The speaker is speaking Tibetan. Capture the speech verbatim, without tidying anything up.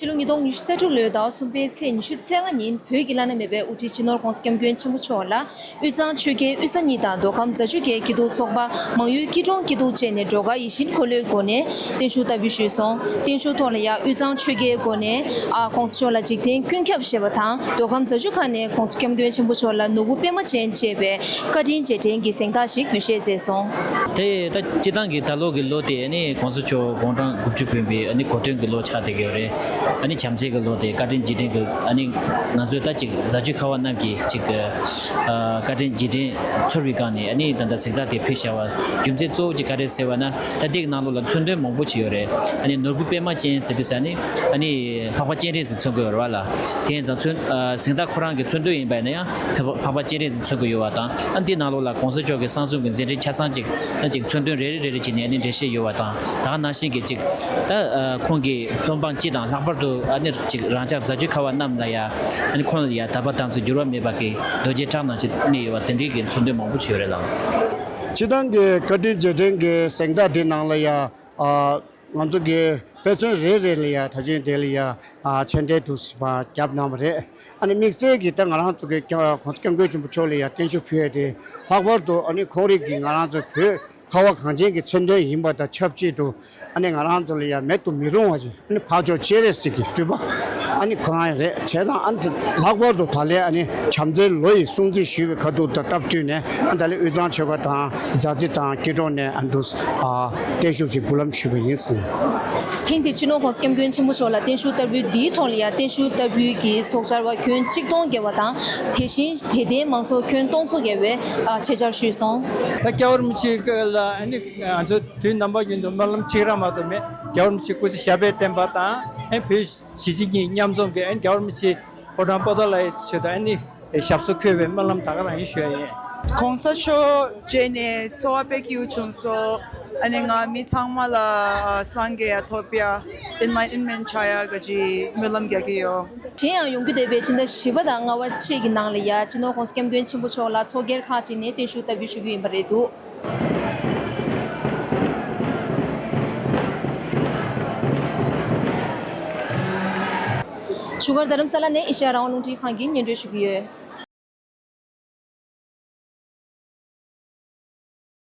ཕྱི་ལོ་ཉིས་སྟོང་ཉི་ཤུ་རྩ་དྲུག་ལོའི་ཟླ་བ་གསུམ་པའི་ཚེས་ཉི་ཤུ་རྩ་ལྔ་ཉིན་བོད་ཀྱི་བླ་ན་མེད་པའི་དབུ་ཁྲིད་སྤྱི་ནོར་༸གོང་ས་༸སྐྱབས་མགོན་ཆེན་པོ་མཆོག་ལ་དབུས་གཙང་ཆོལ་ཁའི་དབུས་ས་གཉིས་དང་མདོ་ཁམས་རྫ་ཆུ་ཁའི་སྐྱིད་སྡུག་ཚོགས་པ་མང་ཡུལ་སྐྱིད་གྲོང་སྐྱིད་སྡུག་བཅས་ནས་སྒྲོལ་དཀར་ཡིད་བཞིན་འཁོར་ལོའི་སྒོ་ནས་བརྟན་བཞུགས་བསྟར་འབུལ་ཞུས་སོང་། བརྟན་བཞུགས་ཐོག་ལ་ཡང་དབུས་གཙང་ཆོལ་ཁའི་སྒོ་ནས་ཨ་༸གོང་ས་མཆོག་ལ་འཇིག་རྟེན་ཀུན་ཁྱབ་ཞེས་པ་དང་མདོ་ཁམས་རྫ་ཆུ་ཁ་ནས་༸གོང་ས་༸སྐྱབས་མགོན་ཆེན་པོ་མཆོག་ལ་ནོར་བུ་པད་མ་ཅན་ཅེས་པའི་བཀའ་དྲིན་རྗེས་དྲན་གྱི་གཟེངས་རྟགས་ཤིག་འབུལ་བཞེས་མཛད་སོང་། དེ་ད་སྤྱིར་བཏང་གི་ད་ལོ་གི་ལོ་དེ་ཨ་ནི་༸གོང་ས་མཆོག་དགུང་གྲངས་དགུ་བཅུ་བདུན་པའི་ཨ་ནི་གོ་སྟོན་གྱི་ལོ་ཆགས་བསྡད་ཀྱི་ཡོད་རེད། ཨ་ནི་བྱམས་བརྩེ་གི་ལོ་དེ་བཀའ་དྲིན་རྗེས་དྲན་གྱི་ཨ་ནི་ང་ཚོའི་ད་ཅིག་རྫ་ཆུ་ཁ་བ་རྣམས་ཀྱིས་ཅིག་ཨ་བཀའ་དྲིན་རྗེས་དྲན་ཚོར་བའི་སྒང་ནས་ཨ་ནི་ད་ལྟ་གཟེངས་རྟགས་དེ་ཕུལ་བཞག་པ་རྒྱུ་མཚན་གཙོ་བོ་ཅིག་ག་རེ་ཟེར་བ་ན། ད་འདི་གི་ནང་ལོགས་ལ་མཚོན་དོན་མང་པོ་ཅིག་ཡོད་རེད། ཨ་ནི་ནོར་བུ་པད་མ་ཅན་ཟེར་དུས་ས་ནི་ཨ་ནི་འཕགས་པ་སྤྱན་རས་གཟིགས་མཚོན་གྱི་ཡོད་རེད་བ་ལ། དེ་ཡིན་ཙང་མཚོན་ཨ་གཟེངས་རྟགས་ཁོ་རང་གི་མཚོན་དོན་ཡིན་པ་ཡིན་ན་ཡང་འཕགས་པ་སྤྱན་རས་གཟིགས་མཚོན་གྱི་ཡོད་པ་དང་། ཨ་འདི་ནང་ལོགས་ལ་༸གོང་ས་མཆོག་གི་གསང་གསུམ་གྱི་མཛད་འཕྲིན་ཆ་ཚང་ཅིག་ཨ་ཅིག་མཚོན་དོན་རེ་རེ་རེ་རེ་བྱས་ནས་ཨ་ནི་འགྲེལ་བཤད་ཡོད་པ་དང་། ད་ག་ནང་བཞིན་གྱི་ཅིག་ད་ཨ་ཁོང་གི་སློབ་འབངས་སྤྱི་དང་ལྷག་པར་དུ་ཨ་ནི་ཅིག་རང་ཅག་རྫ་ཆུ་ཁ་བ་རྣམས་ལ་ཡང་ཨ་ནི་ཁོང་ལ་ཡང་དད་པ་དམ་ཚིག་འགྱུར་བ་མེད་པ་གི་རྡོ་རྗེ་བྲག་ནང་ཅིག་གནས་ཡོད་པ་དེ་འདྲའི་གི་མཚོན་དོན་མང་པོ་ཞིག་ཡོད་རེད་ལགས། སྤྱིར་བཏང་གི་བཀའ་དྲིན་རྗེས་དྲན་གྱི་གཟེངས་རྟགས་འདི་ནང་ལ་ཡང་ཨ་ང་ཚོ་གི་དཔེ་མཚོན་རེ་རེ་ལ་ཡང་ད་ཅིང་དེ་ལ་ཡང་ཨ་མཆན་འགྲེལ་དུ་ཞིག་པ་བརྒྱབ་གནང་བ་རེད། ཨ་ནི་དམིགས་བསལ་གྱིས་ད་ང་རང་ཚོ་གི་༸གོང་ས་༸སྐྱབས་མགོན་ཆེན་པོ་མཆོག་ལ་ཡང་བརྟན་བཞུགས་ཕུལ་ཡས་དེ་ལྷག་པར་དུ་ཨ་ནི་ཁོང་རང་གིས་ང་རང་ཚོ་བོད་ཁ་བ་གངས་ཅན་གྱི་མཚོན་དོན་ཡིན་པ་དང་ཆབས་ཅིག་ཏུ་ཨ་ནི་ང་རང་ཚོ་ལ་ཡང་མེད་དུ་མི་རུང་བ་ཞིག་ཨ་ནི་འཕགས་མཆོག་སྤྱན་རས་གཟིགས་ཀྱི་སྤྲུལ་པ་ཨ་ནི་ཁོ་རང་རེད། བྱས་ཙང་ཨ་ནི་ལྷག་པར་དུ་ད་ལན་ཨ་ནི་བྱམས་བརྩེའི་ལོ་ཡི་སྲུང་བརྩི་ཞུས་པའི་ཁ་ཐུག་དང་སྟབས་བསྟུན་ནས་ཨ་ནི་ད་ལན་དབུས་གཙང་ཆོལ་ཁ་དང་རྫ་རྩི་དང་སྐྱིད་གྲོང་ནས་ཨ་ནི་འདུག་ཨ་བརྟན་བཞུགས་ཀྱི་འབུལ་ལམ་ཞུས་པ་ཡིན་ཟེར། ཐེངས་འདིར་སྤྱི་ནོར་༸གོང་ས་༸སྐྱབས་མགོན་ཆེན་པོ་མཆོག་ལ་བརྟན་བཞུགས་བསྟར་འབུལ་འདིའི་ཐོག་ལ་ཡང་བརྟན་བཞུགས་བསྟར་འབུལ་གྱི་ཚོགས་བཅར་བ་ཁྱོན་གཅིག་སྟོང་བརྒལ་བ་དང་། དེ་བཞིན་དད་ལྡན་མང་ཚོགས་ཁྱོན་སྟོང་ཚོ་བརྒལ་བས་ཨ་ཆེད་བཅར་ཞུས་སོང་། ད་རྒྱལ་བ་རིན་པོ་ཆེ་ལ་ཨ་ནི་ང་ཚོ་དུས་རྣམ་པ་རྒྱུན་དུ་སྨོན་ལམ་གཅིག་རང་མ་གཏོགས་མེད། རྒྱལ་བ་རིན་པོ་ཆེ་སྐུ་ཚེ་ཞབས་པད་བརྟན་པ་དང་ཨ་བོད་གཞིས་བྱེས་གཉིས་མཉམ་འཛོམས་ཀྱི་ཨ་ནི་རྒྱལ་བ་རིན་པོ་ཆེ་ཕོ་བྲང་པོ་ཏཱ་ལའི་ཆེད་དུ་ཨ་ནི་ཞབས་སོར་འཁོད་པའི་སྨོན་ལམ་ད་ག་རང་ཡིན་ཞུ་ཡ་ཡིན། ༸གོང་ས་མཆོག་མཇལ་ནས་ཚོར་བ་དཔེ་སྐྱིད་པོ་བྱུང་སོང་། ཨ་ནི་ང་མི་ཚང་མ་ལ་ཨ་སངས་རྒྱས་ཡ་ཐོབ་ཡ་ཨེན་ལའི་ཊན་མེན་ཊི་བྱ་ཡ་ག་ཅིག་སྨོན་ལམ་རྒྱག་གི་ཡོད། གཞན་ཡང་ཡོང་རྒྱུ་བསྡད་པའི་ཕྱི་ཟླ་བཞི་པ་དང་ལྔ་པ་བཅས་ཀྱི་ནང་ལ་ཡ་སྤྱི་ནོར་༸གོང་ས་༸སྐྱབས་མགོན་ཆེན་པོ་མཆོག་ལ་ཚོགས་སྒེར་ཁག་ཅིག་ནས་བརྟན་བཞུགས་བསྟར་འབུལ་ཞུ་རྒྱུ་ཡིན་པ་རེད་འདུག་བཞུགས་སྒར་རྡ་རམ་ས་ལ་ནས་ཨེ་ཤ་ཡ་རང་དབང་རླུང་འཕྲིན་ཁང་གིས་སྙན་སྒྲོན་ཞུ་གི་ཡོད།